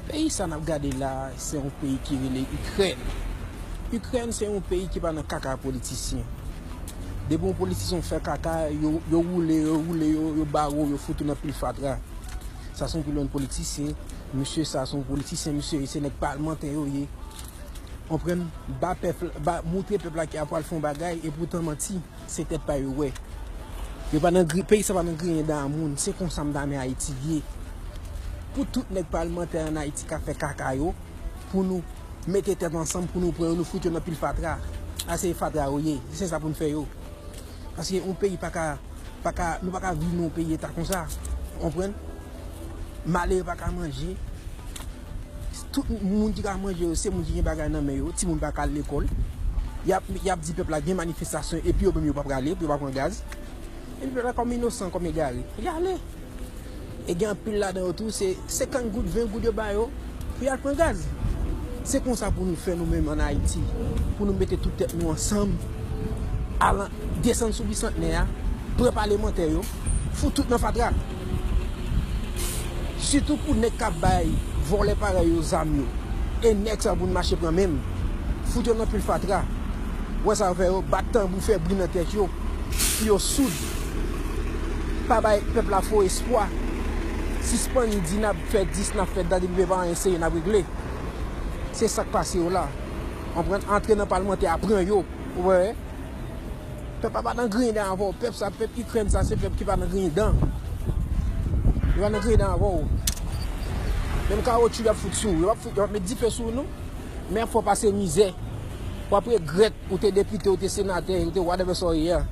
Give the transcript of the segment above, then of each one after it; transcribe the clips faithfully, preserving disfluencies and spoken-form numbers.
Peyi sa n ap gade la, se yon peyi ki rele Ikrèn. Ikrèn se yon peyi ki pa nan kaka politisyen. Depi yon politisyen fè kaka, yo, yo woule, yo woule, yo, yo bare w, yo fout ou nan pil fatra. Sa se yon pil yon politisyen. Misye sa se yon politisyen, misye se nèg palmantè yo ye. Konprann? Ba pèp, ba, moutre pèp la ke y ap pral fè yon bagay, epoutan manti. Se tèt pa yo wè. Yo pa nan gri, peyi sa pa nan griyen dan a moun. Se konsa m ta renmen Ayiti ye. Pou tout nèg palmantè ann Ayiti k ap fè kaka yo, pou nou mete tèt ansanm, pou nou pran yo, nou fout yo nan pil fatra. A se fatra yo ye. Se sa pou n fè yo. Paske yon peyi pa ka, pa ka, nou pa ka viv nan yon peyi eta konsa. Ou konprann? Malere pa ka manje. Tout moun ki ka manje yo, se moun ki gen bagay nan men yo. Timoun pa ka al lekòl. Y ap, y ap di pèp la gen manifestasyon, epi yo menm yo pa prale, yo pa pran gaz. Epi pèp la kòm inosan, kòm egare. Y ale. E gen anpil ladan yo tou, se senkant goud, ven goud yo ba yo pou y al pran gaz. Se konsa pou nou fè nou menm ann Ayiti, pou nou mete tout tèt nou ansanm, al desann sou Bisantnè a, pran palemantè yo, fout tout nan fatra. Sitou pou nèg k ap bay vòlè parèy yo zam yo. E nèg sa pou n mache pran menm. Fout yo nan pil fatra. Wè sa yo fè yo, bat tanbou, fè bri nan tèt yo. Pou yo soud. Pa bay pèp la fo espwa. Sispann di n ap fè dis, n ap fè dat, epi pa anyen serye n ap regle. Se sa k pase yo la. Konprann? Antre nan palmantè a, pran yo. Ou wè? Pèp la pa nan griyen dan avè w. Pèp sa, pèp Ikrèn sa, se pèp ki pa nan griyen dan. Yo pa nan griyen dan avè w. Menm kawotchou y ap fout sou ou. Yo p ap fout, yo p ap met dife sou nou. Men y ap fè w pase mizè. W ap regrèt ou te depite, ou te senatè, ou te whatever sa w ye a.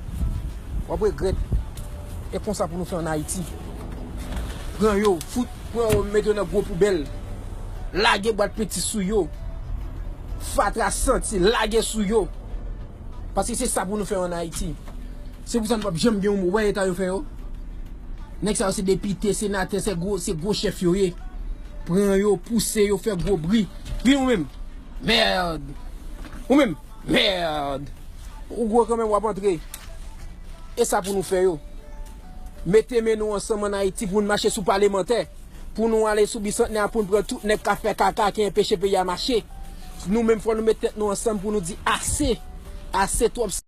W ap regrèt. E konsa pou nou fè ann Ayiti. Pran yo, fout, pran yo, mete yo nan gwo poubèl. Lage bwat penti sou yo. Fatra santi, lage sou yo. Paske se sa pou nou fè ann Ayiti. Se pou sa nou p ap janm gen yon mo. Wè eta yo fè yo. Nèg sa yo se depite, senatè, se gwo, se gwo chèf yo ye. Pran yo, pouse yo, fè gwo bri. Vin ou menm. Mèd. Ou menm. Mèd. Ou gwo kanmenm, w ap antre. E sa pou nou fè yo. Mete men nou ansanm ann Ayiti pou n mache sou palemantè. Pou nou ale sou Bisantnè a, pou n pran tout nèg k ap fè kaka ki enpeche peyi a mache. Nou menm, fò nou met tèt nou ansanm pou nou di ase. Ase twòp.